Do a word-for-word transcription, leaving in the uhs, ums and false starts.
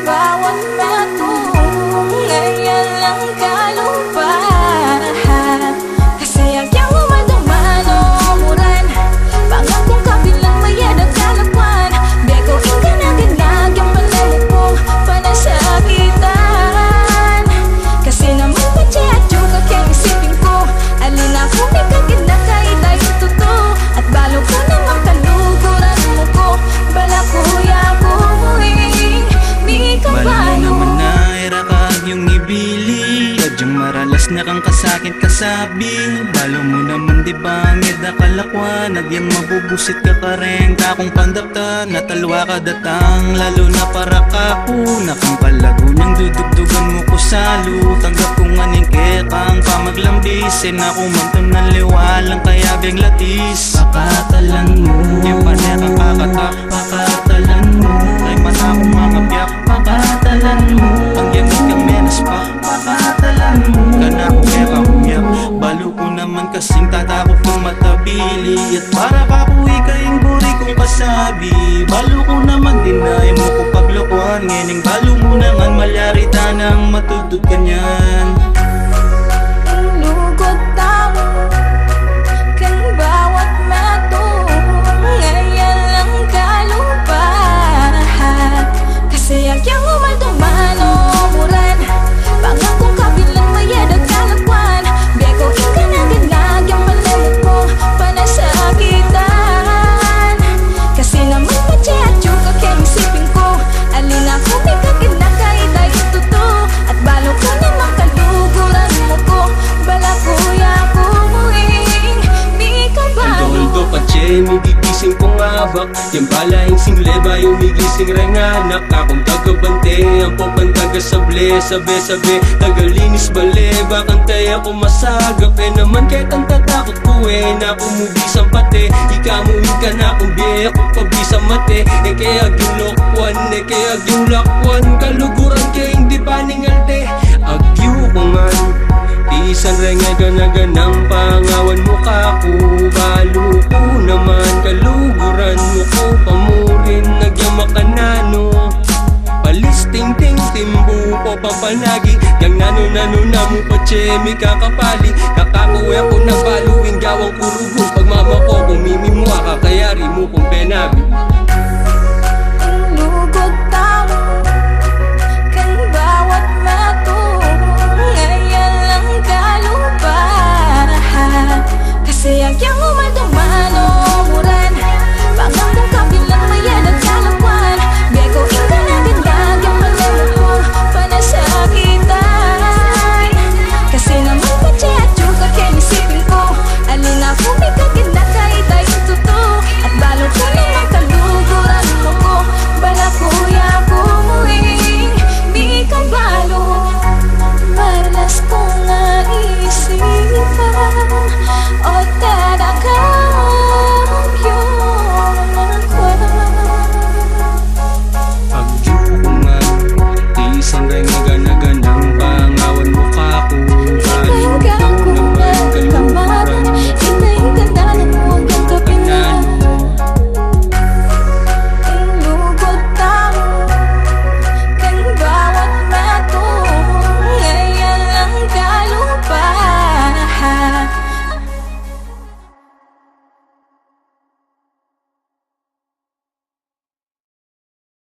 Bawat metung, ngeni lang kalupa. Kasi agyang umaldo man o umuran, pangakung kapilan mayadang kalakwan. Beko ing gana-gana, agyang panemukung panasakitan. Kasi naman patse atyu ka keng isipin ku, ali na ku mikagana ka, ita ing tutu. At balu ku naman kaluguran mu ku, balaku ya ku muing mikabalu. Balu mu naman na e ra ka agyung ibili, agyang maralas na kang kasakit kasabi. Balu mu naman di ba meda kalakwan, agyang mabubusit ka kareng takung pandaptan. Natalwa ka datang, lalu na para kaku, na kang palagu nang dudugdugan mu ku salu. Tanggap ku ngan ing kekang pamaglambis, e na ku man tang naliwalang kayabeng latis. Pakatalan mu, e pane kang kakata, pakatalan mu. Kay mata kung makabiyak, pakatalan mu. Ang yamit kang menas pa, pakatalan mu. Kanaku keka umiyak, balu ku naman kasing tatakut kung matabili. At para kaku ika ing buri kung kasabi, balu ku naman din na e mu ku paglokuan. Ngening balu mu na ngan malyari tanang matudtud kanyan. Ing lugud tau keng bawat metung, ngeni lang kalupa. Kasi agyang umaldo man o umuran, pangakung kapilan mayadang kalakwan. Beko ing gana-gana, agyang panemukung panasakitan. Kasi naman patse atyu ka keng isipin ku, ali na ku mikagana ka, ita ing tutu. At balu ku naman kaluguran mu ku, balaku ya ku muing mikabalu. Aldo-aldo patse migigising kung abak, yang bala ing single bayu migising reng anak. Akung tagabante, ampo pang tagasable, sabe-sabe tagalinis bale. Bakanta e ku masagap, e naman ketang tatakut ku, e na ku mu bisan pate. Ika mu ing kanakung bie ku pa bisan mate. E ke agyung lokuan, e ke agyung lakwan, kaluguran ke ing di paningalte. Agyu ku ngan tisan reng e gana-ganang pangawan mu kaku. Balu ku naman kaluguran mu ku pa murin, agyang makananu. Palisting-ting timbu o papanagi, yang nanu-nanu na mu patse mikakapali. Kakaku e ku na balu ing gawang ku rugu, pagmamako ku mimimua ka kayari mu kung penabi.